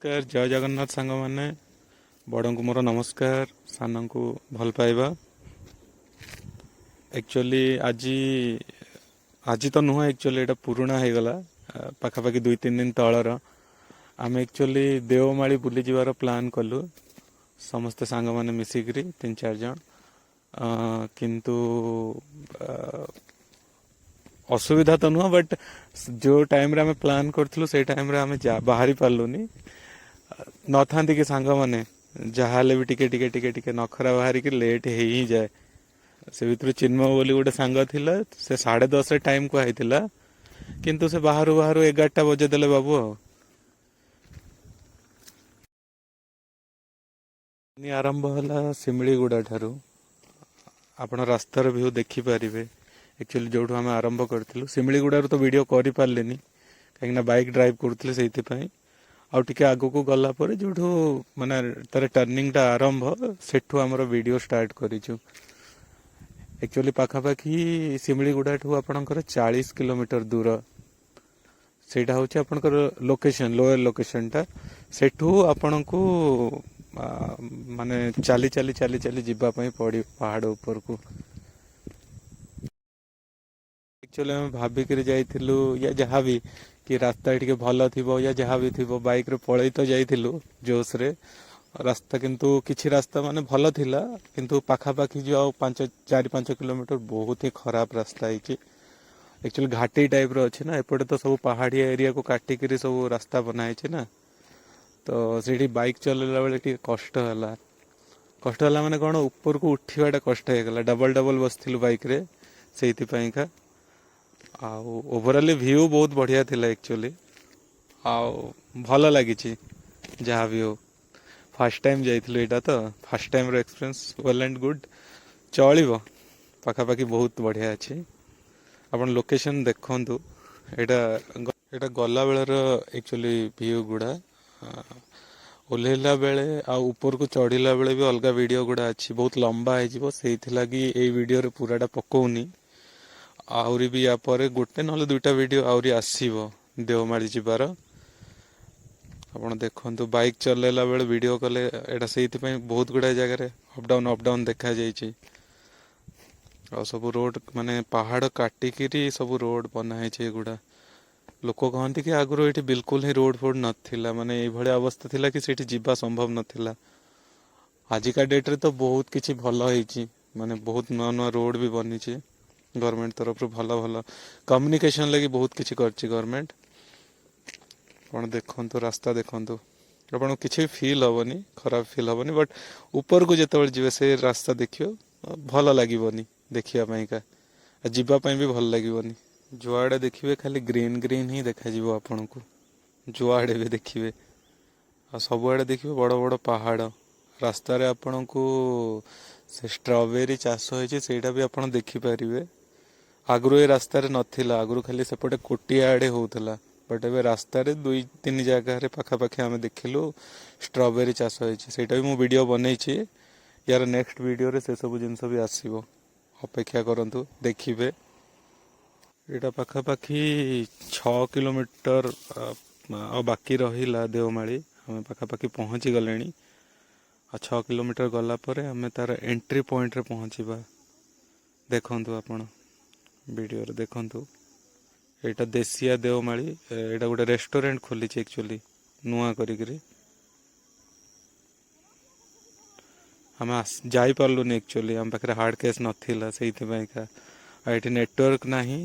ନମସ୍କାର, ଜୟ ଜଗନ୍ନାଥ ସାଙ୍ଗମାନେ। ବଡ଼ଙ୍କୁ ମୋର ନମସ୍କାର, ସାନଙ୍କୁ ଭଲ ପାଇବା। ଆକ୍ଚୁଆଲି ଆଜି ଆଜି ତ ନୁହଁ, ଆକ୍ଚୁଆଲି ଏଇଟା ପୁରୁଣା ହେଇଗଲା, ପାଖାପାଖି 2-3 ଦିନ ତଳର। ଆମେ ଆକ୍ଚୁଆଲି ଦେଓମାଳି ବୁଲିଯିବାର ପ୍ଲାନ୍ କଲୁ ସମସ୍ତେ ସାଙ୍ଗମାନେ ମିଶିକିରି, ତିନି ଚାରି ଜଣ। କିନ୍ତୁ ଅସୁବିଧା ତ ନୁହଁ, ବଟ୍ ଯେଉଁ ଟାଇମ୍ରେ ଆମେ ପ୍ଲାନ୍ କରିଥିଲୁ, ସେଇ ଟାଇମ୍ରେ ଆମେ ବାହାରି ପାରିଲୁନି। ନଥାନ୍ତି କି ସାଙ୍ଗମାନେ, ଯାହା ହେଲେ ବି ଟିକେ ଟିକେ ଟିକେ ଟିକେ ନଖରା ବାହାରିକି ଲେଟ୍ ହେଇ ହିଁ ଯାଏ। ସେ ଭିତରୁ ଚିନ୍ମୟ ବୋଲି ଗୋଟେ ସାଙ୍ଗ ଥିଲା, ସେ 10:30ରେ ଟାଇମ୍ କୁହାହେଇଥିଲା, କିନ୍ତୁ ସେ ବାହାରୁ ବାହାରୁ 11ଟା ବଜେଇ ଦେଲେ ବାବୁ। ଆଉ ଆରମ୍ଭ ହେଲା ଶିମିଳିଗୁଡ଼ା ଠାରୁ। ଆପଣ ରାସ୍ତାର ଭ୍ୟୁ ଦେଖିପାରିବେ। ଆକ୍ଚୁଆଲି ଯୋଉଠୁ ଆମେ ଆରମ୍ଭ କରିଥିଲୁ, ଶିମିଳିଗୁଡ଼ାରୁ ତ ଭିଡ଼ିଓ କରିପାରିଲିନି, କାହିଁକିନା ବାଇକ୍ ଡ୍ରାଇଭ୍ କରୁଥିଲି ସେଇଥିପାଇଁ। ଆଉ ଟିକେ ଆଗକୁ ଗଲା ପରେ ଯୋଉଠୁ ମାନେ ତାର ଟର୍ଣ୍ଣିଂଟା ଆରମ୍ଭ, ସେଠୁ ଆମର ଭିଡ଼ିଓ ଷ୍ଟାର୍ଟ କରିଛୁ। ଆକ୍ଚୁଆଲି ପାଖାପାଖି ଶିମିଳିଗୁଡ଼ାଠୁ ଆପଣଙ୍କର 40 କିଲୋମିଟର ଦୂର। ସେଇଟା ହେଉଛି ଆପଣଙ୍କର ଲୋକେସନ, ଲୋୟର ଲୋକେସନଟା। ସେଠୁ ଆପଣଙ୍କୁ ମାନେ ଚାଲି ଚାଲି ଚାଲି ଚାଲି ଯିବା ପାଇଁ ପଡ଼ିବ ପାହାଡ଼ ଉପରକୁ। ଆକ୍ଚୁଆଲି ଆମେ ଭାବିକିରି ଯାଇଥିଲୁ ୟା ଯାହା ବି କି ରାସ୍ତା ଟିକେ ଭଲ ଥିବ ୟା ଯାହା ବି ଥିବ, ବାଇକରେ ପଳେଇ ତ ଯାଇଥିଲୁ ଜୋସରେ। ରାସ୍ତା କିନ୍ତୁ କିଛି ରାସ୍ତା ମାନେ ଭଲ ଥିଲା, କିନ୍ତୁ ପାଖାପାଖି ଯୋଉ ଆଉ 4-5 କିଲୋମିଟର ବହୁତ ହି ଖରାପ ରାସ୍ତା ହେଇଛି। ଆକ୍ଚୁଆଲି ଘାଟି ଟାଇପର ଅଛି ନା ଏପଟେ, ତ ସବୁ ପାହାଡ଼ିଆ ଏରିଆକୁ କାଟିକିରି ସବୁ ରାସ୍ତା ବନା ହେଇଛି ନା। ତ ସେଇଠି ବାଇକ୍ ଚଲେଇଲା ବେଳେ ଟିକେ କଷ୍ଟ ହେଲା। କଷ୍ଟ ହେଲା ମାନେ କ'ଣ, ଉପରକୁ ଉଠିବାଟା କଷ୍ଟ ହେଇଗଲା। ଡବଲ ଡବଲ ବସିଥିଲୁ ବାଇକ୍ରେ ସେଇଥିପାଇଁକା। ଆଉ ଓଭରାଲି ଭ୍ୟୁ ବହୁତ ବଢ଼ିଆ ଥିଲା ଆକ୍ଚୁଆଲି, ଆଉ ଭଲ ଲାଗିଛି। ଯାହା ବି ହଉ, ଫାର୍ଷ୍ଟ ଟାଇମ୍ ଯାଇଥିଲୁ ଏଇଟା ତ ଫାର୍ଷ୍ଟ ଟାଇମ୍ର ଏକ୍ସପିରିଏନ୍ସ ୱେଲ୍ ଆଣ୍ଡ ଗୁଡ୍, ଚଳିବ, ପାଖାପାଖି ବହୁତ ବଢ଼ିଆ ଅଛି। ଆପଣ ଲୋକେସନ୍ ଦେଖନ୍ତୁ। ଏଇଟା ଗଲାବେଳର ଆକ୍ଚୁଆଲି ଭ୍ୟୁ ଗୁଡ଼ା। ଓହ୍ଲେଇଲା ବେଳେ ଆଉ ଉପରକୁ ଚଢ଼ିଲା ବେଳେ ବି ଅଲଗା ଭିଡ଼ିଓ ଗୁଡ଼ା ଅଛି, ବହୁତ ଲମ୍ବା ହେଇଯିବ, ସେଇଥିଲାଗି ଏଇ ଭିଡ଼ିଓରେ ପୁରାଟା ପକଉନି। ଆହୁରି ବି ୟା ପରେ ଗୋଟେ ନହେଲେ ଦୁଇଟା ଭିଡ଼ିଓ ଆହୁରି ଆସିବ ଦେଓମାଳି ଯିବାର। ଆପଣ ଦେଖନ୍ତୁ, ବାଇକ୍ ଚଲେଇଲା ବେଳେ ଭିଡ଼ିଓ କଲେ ଏଇଟା, ସେଇଥିପାଇଁ ବହୁତ ଗୁଡ଼ାଏ ଜାଗାରେ ଅପ୍ ଡାଉନ୍ ଅପ୍ ଡାଉନ୍ ଦେଖାଯାଇଛି। ଆଉ ସବୁ ରୋଡ ମାନେ ପାହାଡ଼ କାଟିକିରି ସବୁ ରୋଡ ବନା ହେଇଛି ଏଗୁଡ଼ା। ଲୋକ କହନ୍ତି କି ଆଗରୁ ଏଇଠି ବିଲକୁଲ ହିଁ ରୋଡ ଫୋଡ ନଥିଲା, ମାନେ ଏଇଭଳିଆ ଅବସ୍ଥା ଥିଲା କି ସେଇଠି ଯିବା ସମ୍ଭବ ନଥିଲା। ଆଜିକା ଡେଟ୍ରେ ତ ବହୁତ କିଛି ଭଲ ହେଇଛି, ମାନେ ବହୁତ ନୂଆ ନୂଆ ରୋଡ ବି ବନିଛି ଗଭର୍ଣ୍ଣମେଣ୍ଟ ତରଫରୁ। ଭଲ ଭଲ କମ୍ୟୁନିକେସନ ଲାଗି ବହୁତ କିଛି କରିଛି ଗଭର୍ଣ୍ଣମେଣ୍ଟ। ଆପଣ ଦେଖନ୍ତୁ, ରାସ୍ତା ଦେଖନ୍ତୁ, ଆପଣଙ୍କୁ କିଛି ଫିଲ୍ ହବନି, ଖରାପ ଫିଲ୍ ହବନି। ବଟ୍ ଉପରକୁ ଯେତେବେଳେ ଯିବେ, ସେ ରାସ୍ତା ଦେଖିବ, ଭଲ ଲାଗିବନି ଦେଖିବା ପାଇଁକା, ଆଉ ଯିବା ପାଇଁ ବି ଭଲ ଲାଗିବନି। ଯୁଆଡ଼େ ଦେଖିବେ ଖାଲି ଗ୍ରୀନ୍ ଗ୍ରୀନ୍ ହିଁ ଦେଖାଯିବ ଆପଣଙ୍କୁ, ଯୁଆଡ଼େ ବି ଦେଖିବେ। ଆଉ ସବୁଆଡ଼େ ଦେଖିବେ ବଡ଼ ବଡ଼ ପାହାଡ଼। ରାସ୍ତାରେ ଆପଣଙ୍କୁ ସେ ଷ୍ଟ୍ରବେରୀ ଚାଷ ହେଇଛି, ସେଇଟା ବି ଆପଣ ଦେଖିପାରିବେ। ଆଗରୁ ଏ ରାସ୍ତାରେ ନଥିଲା, ଆଗରୁ ଖାଲି ସେପଟେ କୋଟିଆ ଆଡ଼େ ହଉଥିଲା। ବଟ୍ ଏବେ ରାସ୍ତାରେ ଦୁଇ ତିନି ଜାଗାରେ ପାଖାପାଖି ଆମେ ଦେଖିଲୁ ଷ୍ଟ୍ରବେରୀ ଚାଷ ହେଇଛି। ସେଇଟା ବି ମୁଁ ଭିଡ଼ିଓ ବନେଇଛି। ୟାର ନେକ୍ସଟ ଭିଡ଼ିଓରେ ସେସବୁ ଜିନିଷ ବି ଆସିବ, ଅପେକ୍ଷା କରନ୍ତୁ, ଦେଖିବେ। ଏଇଟା ପାଖାପାଖି 6 କିଲୋମିଟର ଆଉ ବାକି ରହିଲା ଦେଓମାଳି। ଆମେ ପାଖାପାଖି ପହଞ୍ଚି ଗଲେଣି। ଆଉ 6 କିଲୋମିଟର ଗଲା ପରେ ଆମେ ତାର ଏଣ୍ଟ୍ରି ପଏଣ୍ଟରେ ପହଞ୍ଚିବା। ଦେଖନ୍ତୁ, ଆପଣ ଭିଡ଼ିଓରେ ଦେଖନ୍ତୁ, ଏଇଟା ଦେଶିଆ ଦେଓମାଳି। ଏଇଟା ଗୋଟେ ରେଷ୍ଟୁରାଣ୍ଟ ଖୋଲିଛି ଆକ୍ଚୁଆଲି ନୂଆ କରିକିରି। ଆମେ ଯାଇପାରିଲୁନି ଆକ୍ଚୁଆଲି, ଆମ ପାଖରେ ହାର୍ଡ଼ କ୍ୟାସ୍ ନଥିଲା ସେଇଥିପାଇଁକା। ଆଉ ଏଠି ନେଟୱାର୍କ ନାହିଁ,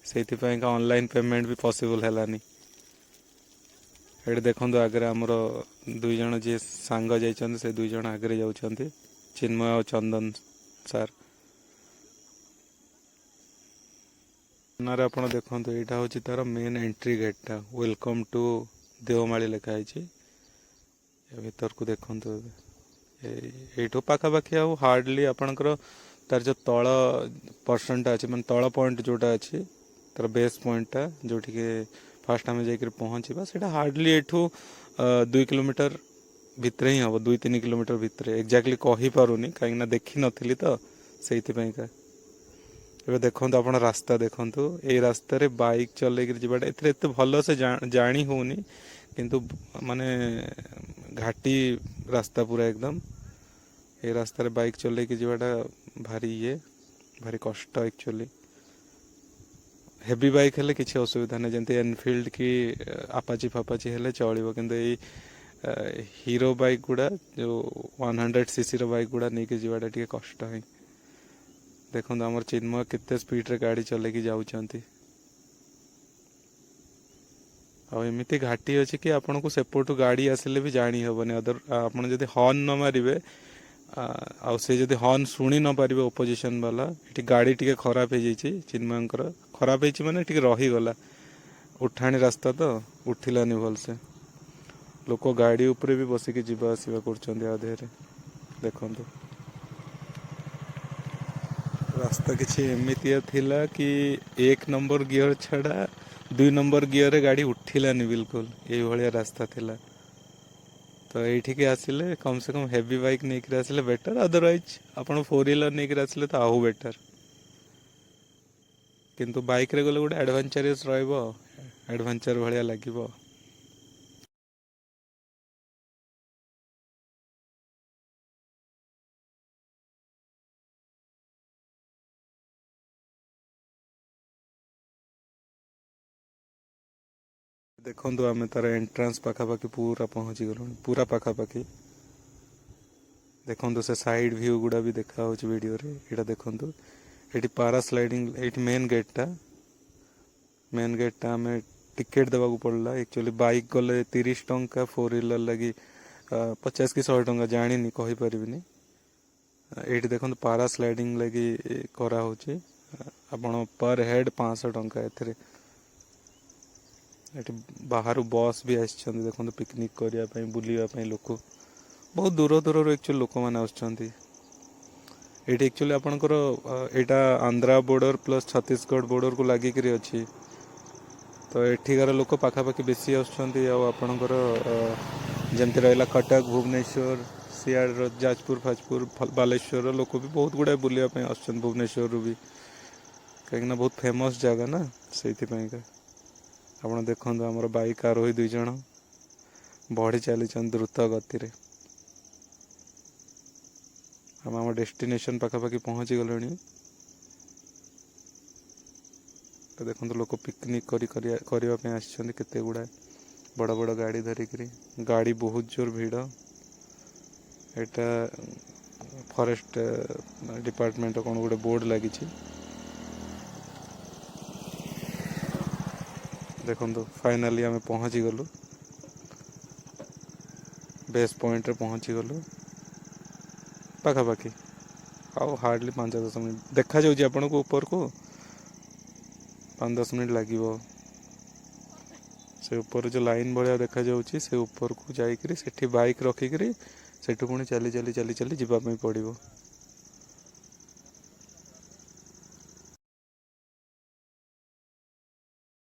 ସେଇଥିପାଇଁକା ଅନଲାଇନ୍ ପେମେଣ୍ଟ ବି ପସିବଲ୍ ହେଲାନି। ଏଠି ଦେଖନ୍ତୁ, ଆଗରେ ଆମର ଦୁଇ ଜଣ ଯିଏ ସାଙ୍ଗ ଯାଇଛନ୍ତି, ସେ ଦୁଇ ଜଣ ଆଗରେ ଯାଉଛନ୍ତି, ଚିନ୍ମୟ ଆଉ ଚନ୍ଦନ ସାର୍। ଆପଣ ଦେଖନ୍ତୁ, ଏଇଟା ହେଉଛି ତାର ମେନ୍ ଏଣ୍ଟ୍ରି ଗେଟ୍ଟା। Welcome to Deomali ଲେଖା ହେଇଛି। ଏ ଭିତରକୁ ଦେଖନ୍ତୁ ଏବେ। ଏଇଠୁ ପାଖାପାଖି ଆଉ ହାର୍ଡ଼ଲି ଆପଣଙ୍କର ତାର ଯୋଉ ତଳ ପର୍ସନଟା ଅଛି, ମାନେ ତଳ ପଏଣ୍ଟ ଯୋଉଟା ଅଛି, ତାର ବେସ୍ ପଏଣ୍ଟଟା, ଯୋଉଠିକି ଫାଷ୍ଟ ଆମେ ଯାଇକରି ପହଞ୍ଚିବା, ସେଇଟା ହାର୍ଡ଼ଲି ଏଠୁ 2 କିଲୋମିଟର ଭିତରେ ହିଁ ହବ, 2-3 କିଲୋମିଟର ଭିତରେ। ଏକ୍ଜାକ୍ଟଲି କହିପାରୁନି, କାହିଁକିନା ଦେଖିନଥିଲି ତ ସେଇଥିପାଇଁକା। ଏବେ ଦେଖନ୍ତୁ, ଆପଣ ରାସ୍ତା ଦେଖନ୍ତୁ। ଏଇ ରାସ୍ତାରେ ବାଇକ୍ ଚଲେଇକିରି ଯିବାଟା, ଏଥିରେ ଏତେ ଭଲସେ ଜାଣି ହଉନି, କିନ୍ତୁ ମାନେ ଘାଟି ରାସ୍ତା ପୁରା ଏକଦମ। ଏ ରାସ୍ତାରେ ବାଇକ୍ ଚଲେଇକି ଯିବାଟା ଭାରି ଇଏ, ଭାରି କଷ୍ଟ ଆକ୍ଚୁଆଲି। ହେଭି ବାଇକ୍ ହେଲେ କିଛି ଅସୁବିଧା ନାହିଁ, ଯେମିତି ଏନଫିଲ୍ଡ କି ଆପାଚି ଫାପାଚି ହେଲେ ଚଳିବ, କିନ୍ତୁ ଏଇ ହିରୋ ବାଇକ୍ ଗୁଡ଼ା ଯେଉଁ 100 ସିସିର ବାଇକ୍ ଗୁଡ଼ା ନେଇକି ଯିବାଟା ଟିକେ କଷ୍ଟ ହିଁ। ଦେଖନ୍ତୁ, ଆମର ଚିନ୍ମୟ କେତେ ସ୍ପିଡ଼ରେ ଗାଡ଼ି ଚଲେଇକି ଯାଉଛନ୍ତି। ଆଉ ଏମିତି ଘାଟି ଅଛି କି ଆପଣଙ୍କୁ ସେପଟୁ ଗାଡ଼ି ଆସିଲେ ବି ଜାଣି ହେବନି। ଅଦର ଆପଣ ଯଦି ହର୍ନ ନ ମାରିବେ ଆଉ ସେ ଯଦି ହର୍ନ ଶୁଣି ନ ପାରିବେ ଅପୋଜିସନ୍ ବାଲା। ଏଠି ଗାଡ଼ି ଟିକେ ଖରାପ ହେଇଯାଇଛି ଚିନ୍ମୟଙ୍କର। ଖରାପ ହେଇଛି ମାନେ ଟିକେ ରହିଗଲା, ଉଠାଣି ରାସ୍ତା ତ ଉଠିଲାନି ଭଲସେ। ଲୋକ ଗାଡ଼ି ଉପରେ ବି ବସିକି ଯିବା ଆସିବା କରୁଛନ୍ତି ଆ ଦେହରେ। ଦେଖନ୍ତୁ, ରାସ୍ତା କିଛି ଏମିତିଆ ଥିଲା କି ଏକ ନମ୍ବର ଗିଅର ଛଡ଼ା ଦୁଇ ନମ୍ବର ଗିଅରରେ ଗାଡ଼ି ଉଠିଲାନି ବିଲକୁଲ। ଏଇଭଳିଆ ରାସ୍ତା ଥିଲା। ତ ଏଇଠିକି ଆସିଲେ କମ୍ ସେ କମ୍ ହେଭି ବାଇକ୍ ନେଇକିରି ଆସିଲେ ବେଟର୍, ଅଦରୱାଇଜ୍ ଆପଣ ଫୋର୍ ହ୍ୱିଲର୍ ନେଇକିରି ଆସିଲେ ତ ଆଉ ବେଟର୍। କିନ୍ତୁ ବାଇକ୍ରେ ଗଲେ ଗୋଟେ ଆଡ଼ଭେଞ୍ଚରିୟସ୍ ରହିବ, ଆଡ଼ଭେଞ୍ଚର ଭଳିଆ ଲାଗିବ। ଦେଖନ୍ତୁ, ଆମେ ତାର ଏଣ୍ଟ୍ରାନ୍ସ ପାଖାପାଖି ପୁରା ପହଞ୍ଚି ଗଲୁଣି, ପୁରା ପାଖାପାଖି। ଦେଖନ୍ତୁ, ସେ ସାଇଡ୍ ଭ୍ୟୁ ଗୁଡ଼ା ବି ଦେଖା ହେଉଛି ଭିଡ଼ିଓରେ। ଏଇଟା ଦେଖନ୍ତୁ, ଏଇଠି ପାରାସ୍ଲାଇଡ଼ିଂ। ଏଇଠି ମେନ୍ ଗେଟ୍ଟା ଆମେ ଟିକେଟ୍ ଦେବାକୁ ପଡ଼ିଲା। ଆକ୍ଚୁଆଲି ବାଇକ୍ ଗଲେ 30 ଟଙ୍କା, ଫୋର୍ ହ୍ୱିଲର୍ ଲାଗି 50 କି 100 ଟଙ୍କା, ଜାଣିନି, କହିପାରିବିନି। ଏଇଠି ଦେଖନ୍ତୁ, ପାରାସ୍ଲାଇଡ଼ିଂ ଲାଗି କରାହେଉଛି। ଆପଣ ପର୍ ହେଡ଼୍ 500 ଟଙ୍କା ଏଥିରେ। ଏଠି ବାହାରୁ ବସ୍ ବି ଆସିଛନ୍ତି ଦେଖନ୍ତୁ, ପିକନିକ୍ କରିବା ପାଇଁ, ବୁଲିବା ପାଇଁ। ଲୋକ ବହୁତ ଦୂର ଦୂରରୁ ଆକ୍ଚୁଆଲି ଲୋକମାନେ ଆସୁଛନ୍ତି ଏଇଠି। ଆକ୍ଚୁଆଲି ଆପଣଙ୍କର ଏଇଟା ଆନ୍ଧ୍ରା ବର୍ଡ଼ର ପ୍ଲସ୍ ଛତିଶଗଡ଼ ବର୍ଡ଼ରକୁ ଲାଗିକିରି ଅଛି। ତ ଏଠିକାର ଲୋକ ପାଖାପାଖି ବେଶୀ ଆସୁଛନ୍ତି। ଆଉ ଆପଣଙ୍କର ଯେମିତି ରହିଲା କଟକ, ଭୁବନେଶ୍ୱର, ସିଆଡ଼ର ଯାଜପୁର ଫାଜପୁର, ବାଲେଶ୍ୱରର ଲୋକ ବି ବହୁତ ଗୁଡ଼ାଏ ବୁଲିବା ପାଇଁ ଆସୁଛନ୍ତି, ଭୁବନେଶ୍ୱରରୁ ବି, କାହିଁକିନା ବହୁତ ଫେମସ୍ ଜାଗା ନା, ସେଇଥିପାଇଁକା। ଆପଣ ଦେଖନ୍ତୁ, ଆମର ବାଇକ୍ ଆରୋହୀ ଦୁଇ ଜଣ ବଢ଼ି ଚାଲିଛନ୍ତି ଦ୍ରୁତ ଗତିରେ। ଆମେ ଆମ ଡେଷ୍ଟିନେସନ୍ ପାଖାପାଖି ପହଞ୍ଚି ଗଲେଣି। ତ ଦେଖନ୍ତୁ, ଲୋକ ପିକନିକ୍ କରି କରିବା ପାଇଁ ଆସିଛନ୍ତି କେତେ ଗୁଡ଼ାଏ ବଡ଼ ବଡ଼ ଗାଡ଼ି ଧରିକିରି। ଗାଡ଼ି ବହୁତ ଜୋର ଭିଡ଼। ଏଇଟା ଫରେଷ୍ଟ ଡିପାର୍ଟମେଣ୍ଟ କ'ଣ ଗୋଟେ ବୋର୍ଡ଼ ଲାଗିଛି। ଦେଖନ୍ତୁ, ଫାଇନାଲି ଆମେ ପହଞ୍ଚିଗଲୁ, ବେସ୍ ପଏଣ୍ଟରେ ପହଞ୍ଚିଗଲୁ ପାଖାପାଖି। ଆଉ ହାର୍ଡ଼ଲି 5-10 ମିନିଟ୍। ଦେଖାଯାଉଛି ଆପଣଙ୍କୁ ଉପରକୁ, 5-10 ମିନିଟ୍ ଲାଗିବ। ସେ ଉପରେ ଯେଉଁ ଲାଇନ୍ ଭଳିଆ ଦେଖାଯାଉଛି, ସେ ଉପରକୁ ଯାଇକିରି ସେଠି ବାଇକ୍ ରଖିକିରି ସେଠୁ ପୁଣି ଚାଲି ଚାଲି ଚାଲି ଚାଲି ଯିବା ପାଇଁ ପଡ଼ିବ।